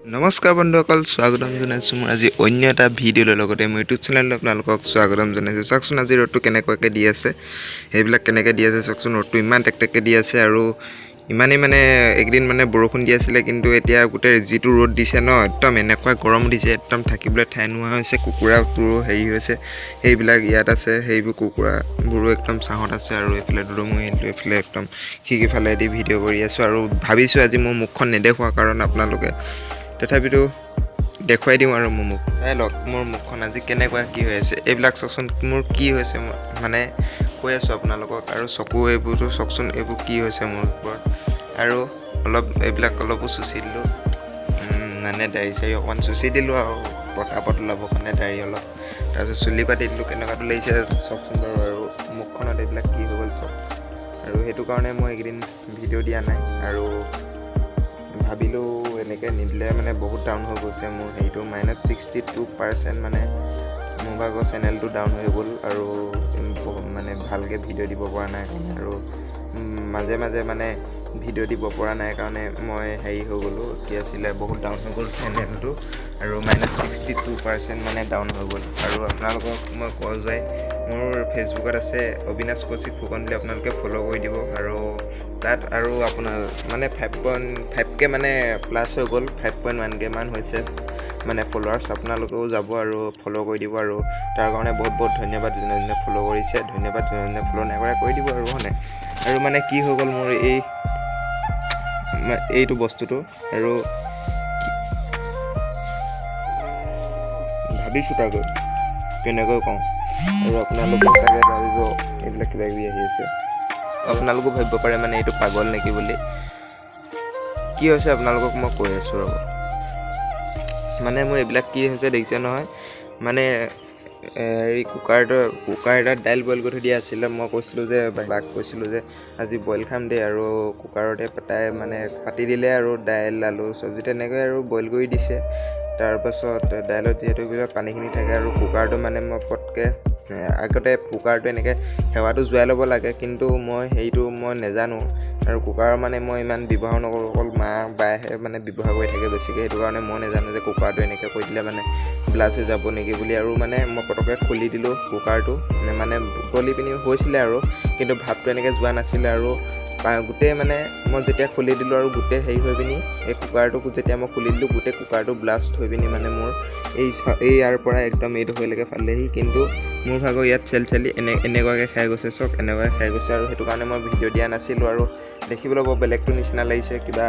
নমস্কাৰ বন্ধুসকল, স্বাগতম জনাইছোঁ মোৰ আজি অন্য এটা ভিডিঅ'লৈ। লগতে মোৰ ইউটিউব চেনেললৈ আপোনালোকক স্বাগতম জনাইছোঁ। চাওকচোন, আজি ৰ'দটো কেনেকুৱাকৈ দি আছে, সেইবিলাক কেনেকৈ দি আছে চাওকচোন। ৰ'দটো ইমান টেকটেককৈ দি আছে আৰু ইমানেই মানে এইকেইদিন মানে বৰষুণ দি আছিলে, কিন্তু এতিয়া গোটেই যিটো ৰ'দ দিছে ন, একদম এনেকুৱা গৰম দিছে, একদম থাকিবলৈ ঠাই নোহোৱা হৈছে। কুকুৰাবোৰো হেৰি হৈছে, সেইবিলাক ইয়াত আছে, সেইবোৰ কুকুৰাবোৰো একদম ছাঁহত আছে। আৰু এইফালে দুদমুহি, এইফালে একদম খিৰিকীফালেদি ভিডিঅ' কৰি আছোঁ আৰু ভাবিছোঁ আজি মোৰ মুখখন নেদেখুওৱা কাৰণ আপোনালোকে, তথাপিতো দেখুৱাই দিওঁ আৰু মোৰ মুখ চাই লওক, মোৰ মুখখন আজি কেনেকুৱা কি হৈ আছে এইবিলাক চাওকচোন। মোৰ কি হৈছে মানে কৈ আছোঁ আপোনালোকক। আৰু চকু এইবোৰতো চাওকচোন, এইবোৰ কি হৈছে মোৰ ওপৰত। আৰু অলপ এইবিলাক অলপো চুচি দিলোঁ, মানে দাড়ি চাড়ি অকণমান চুচি দিলোঁ আৰু পটাপট ওলাবৰ কাৰণে দাড়ি অলপ। তাৰপিছত চুলি কাটি দিলোঁ, কেনেকুৱাটো লাগিছে চাওকচোন বাৰু। আৰু মুখখনত এইবিলাক কি হৈ গ'ল চাওক। আৰু সেইটো কাৰণে মই এইকেইদিন ভিডিঅ' দিয়া নাই আৰু ভাবিলোঁ এনেকৈ নিদিলে মানে বহুত ডাউন হৈ গৈছে মোৰ হেৰিটো, -62% মানে মোৰ ভাগৰ চেনেলটো ডাউন হৈ গ'ল। আৰু মানে ভালকৈ ভিডিঅ' দিব পৰা নাই কাৰণে আৰু মাজে মাজে মানে ভিডিঅ' দিব পৰা নাই কাৰণে মই হেৰি হৈ গ'লোঁ, কি আছিলে, বহুত ডাউন হৈ গ'ল চেনেলটো আৰু -62% মানে ডাউন হৈ গ'ল। আৰু আপোনালোকক মই কোৱা যায়, মোৰ ফেচবুকত আছে অবিনাশ কৌশিক ফুকন বুলি, আপোনালোকে ফ'ল' কৰি দিব। আৰু তাত আৰু আপোনাৰ মানে 5.5K মানে প্লাছ হৈ গ'ল, 5.1K মান হৈছে মানে ফ'ল'ৱাৰ্ছ। আপোনালোকেও যাব আৰু ফ'ল' কৰি দিব। আৰু তাৰ কাৰণে বহুত বহুত ধন্যবাদ যোনে যোনে ফ'ল' কৰিছে, ধন্যবাদ। যোনে যোনে ফ'ল' নাই কৰা, কৰি দিব আৰু, হয়নে? আৰু মানে কি হৈ গ'ল মোৰ এই এইটো বস্তুটো আৰু ভাবিছোঁ তাকে কেনেকৈ কওঁ। আৰু আপোনালোকেও চাগে ভাবিব এইবিলাক কিবা কিবি আহি আছে, আপোনালোকো ভাবিব পাৰে মানে এইটো পাগল নেকি বুলি। কি হৈছে আপোনালোকক মই কৈ আছোঁ, ৰ'ব। মানে মোৰ এইবিলাক কি হৈছে দেখিছে নহয়? মানে হেৰি কুকাৰ এটাত দাইল বইল কৰি থৈ দিয়া আছিলে। মই কৈছিলোঁ যে বাক কৈছিলোঁ যে আজি বইল খাম দেই, আৰু কুকাৰতে তাই মানে পাতি দিলে আৰু দাইল, আলু, চব্জি তেনেকৈ আৰু বইল কৰি দিছে। তাৰপাছত দাইলত যিহেতু এইবিলাক পানীখিনি থাকে আৰু কুকাৰটো মানে মই পটকৈ আগতে কুকাৰটো এনেকৈ হেৱাটো যোৱাই ল'ব লাগে, কিন্তু মই সেইটো মই নেজানো। আৰু কুকাৰ মানে মই ইমান ব্যৱহাৰ নকৰোঁ, অকল মা বায়েহে মানে ব্যৱহাৰ কৰি থাকে বেছিকৈ। সেইটো কাৰণে মই নেজানো যে কুকাৰটো এনেকৈ কৰি দিলে মানে ব্লাষ্ট হৈ যাব নেকি বুলি। আৰু মানে মই পটককৈ খুলি দিলোঁ কুকাৰটো, মানে উতলি পিনি হৈছিলে আৰু, কিন্তু ভাপটো এনেকৈ যোৱা নাছিলে। আৰু গোটেই মানে মই যেতিয়া খুলি দিলোঁ আৰু গোটেই হেৰি হৈ পিনি এই কুকাৰটো যেতিয়া মই খুলি দিলোঁ, গোটেই কুকাৰটো ব্লাষ্ট হৈ পিনি মানে মোৰ এই এই ইয়াৰ পৰা একদম এইডোখৰলৈকে পালেহি। কিন্তু মোৰ ভাগৰ ইয়াত চেল চেলি এনেকুৱাকৈ খাই গৈছে, চাওক, এনেকুৱাকৈ খাই গৈছে। আৰু সেইটো কাৰণে মই ভিডিঅ' দিয়া নাছিলোঁ। আৰু দেখিবলৈ বৰ বেলেগটো নিচিনা লাগিছে, কিবা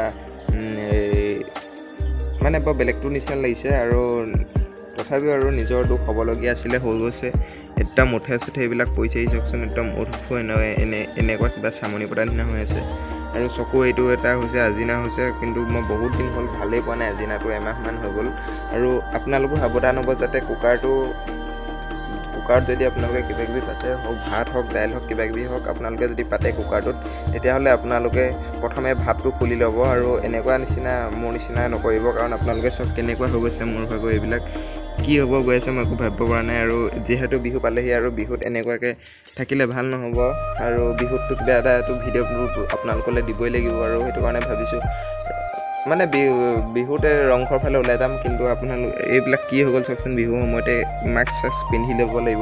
এই মানে বৰ বেলেগটো নিচিনা লাগিছে। আৰু তথাপিও আৰু নিজৰ দোষ হ'বলগীয়া আছিলে, হৈ গৈছে। একদম উঠে চুঠে এইবিলাক পৰিছে, চাওকচোন, একদম উঠ এনেকুৱা কিবা চামনি পতা নিচিনা হৈ আছে। আৰু চকু এইটো এটা হৈছে, আজিনা হৈছে, কিন্তু মই বহুত দিন হ'ল ভালেই পোৱা নাই আজিনাটো, এমাহমান হৈ গ'ল। আৰু আপোনালোকো সাৱধান হ'ব যাতে কুকাৰত যদি আপোনালোকে কিবা কিবি পাতে, হওক ভাত হওক, দাইল হওক, কিবা কিবি হওক, আপোনালোকে যদি পাতে কুকাৰটোত, তেতিয়াহ'লে আপোনালোকে প্ৰথমে ভাপটো খুলি ল'ব আৰু এনেকুৱা নিচিনা মোৰ নিচিনা নকৰিব। কাৰণ আপোনালোকে চাওক কেনেকুৱা হৈ গৈছে মোৰ ভাগৰ এইবিলাক, কি হ'ব গৈ আছে মই একো ভাবিব পৰা নাই। আৰু যিহেতু বিহু পালেহি আৰু বিহুত এনেকুৱাকৈ থাকিলে ভাল নহ'ব। আৰু বিহুততো কিবা এটাতো ভিডিঅ' আপোনালোকলৈ দিবই লাগিব। আৰু সেইটো কাৰণে ভাবিছোঁ মানে বিহুতে ৰংঘৰ ফালে ওলাই যাম, কিন্তু আপোনালোক এইবিলাক কি হৈ গ'ল চাওকচোন। বিহুৰ সময়তে মাস্ক চাস্ক পিন্ধি ল'ব লাগিব,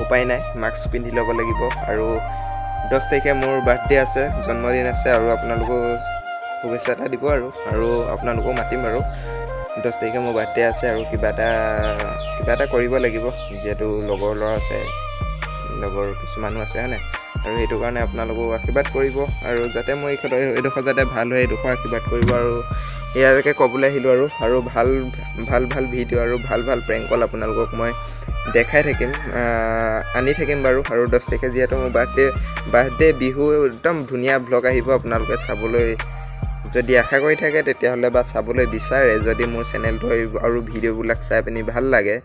উপায় নাই, মাস্ক পিন্ধি ল'ব লাগিব। আৰু 10 তাৰিখে মোৰ বাৰ্থডে আছে, জন্মদিন আছে, আৰু আপোনালোকো শুভেচ্ছা এটা দিব আৰু আপোনালোকো মাতিম। আৰু 10 তাৰিখে মোৰ বাৰ্থডে আছে আৰু কিবা এটা কৰিব লাগিব, যিহেতু লগৰ ল'ৰা আছে, লগৰ কিছুমানো আছে, হয়নে? আৰু সেইটো কাৰণে আপোনালোকো আশীৰ্বাদ কৰিব আৰু যাতে মই এইডোখৰ যাতে ভাল হয়, এইডোখৰ আশীৰ্বাদ কৰিব। আৰু ইয়ালৈকে ক'বলৈ আহিলোঁ আৰু ভাল ভাল ভাল ভিডিঅ' আৰু ভাল ভাল প্ৰেংক কল আপোনালোকক মই দেখাই থাকিম, আনি থাকিম বাৰু। আৰু 10 তাৰিখে যিহেতু মোৰ বাৰ্থডে, বিহু, একদম ধুনীয়া ভ্লগ আহিব। আপোনালোকে চাবলৈ যদি আশা কৰি থাকে তেতিয়াহ'লে বা চাবলৈ বিচাৰে যদি, মোৰ চেনেলটো আৰু ভিডিঅ'বিলাক চাই পিনি ভাল লাগে,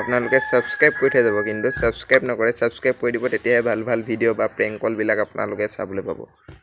আপোনালোকে ছাবস্ক্ৰাইব কৰি থৈ যাব। কিন্তু ছাবস্ক্ৰাইব নকৰে, ছাবস্ক্ৰাইব কৰি দিব, তেতিয়াহে ভাল ভাল ভিডিঅ' বা প্ৰেংক কলবিলাক আপোনালোকে চাবলৈ পাব।